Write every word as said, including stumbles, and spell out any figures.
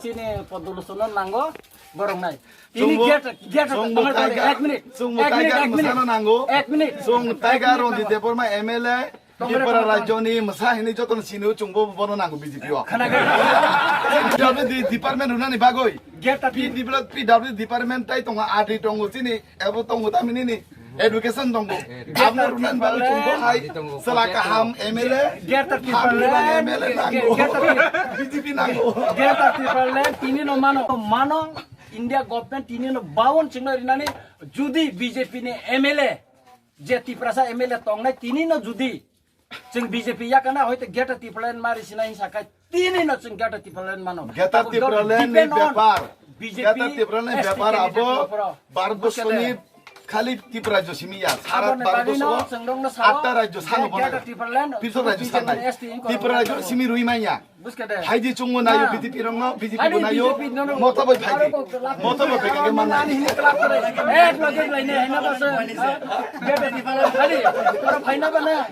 Chini Podolosono nango, borok nai. Ini Chungbo, get, get, chungbo tongmani taiga, ek minute. Chungbo ek minute, taiga ek minute. Musano nango. Ek minute. Chung taiga ek minute Ranjit nango. Debbarma M L A, Tripura rajyoni masa hini jotono sini chungbo bono nango B J P o. Khana ga. P W D department runani bagoi. Get the P W D department tai tongo, R D tongo chini, ebo tongo tamini ni. Education tongo. Abno runan bagwi chungbo hai sela kaham M L A. Greater Tipraland. Hamribang M L A nango. Greater Tipraland. B J P nango. Greater Tipraland tini no mano, mano India government tini no bawon chingno rinani judi B J P ni M L A je Tiprasa M L A tongnai tini no judi Chwng B J P yakana hoite Greater Tipraland mari sinai hinsa khai tini no chwng Greater Tipraland mano. Greater Tipraland ni bepar. Greater Tipraland ni bepar abo Bharat borsoni khali Tripura rajyo simi ya. Sara Bharat borso atta rajyo sano bono. Greater Tipraland, Tripura rajyo sanai. Tripura rajyo simi rui manya. Buskade. Haidi chungo nayo B J P rongno, B J P bo nayo. Moto bai phaidi. Moto bai phaidi mana. Ek loge laine hena basa. Greater Tipraland khali. Pura phaina bana.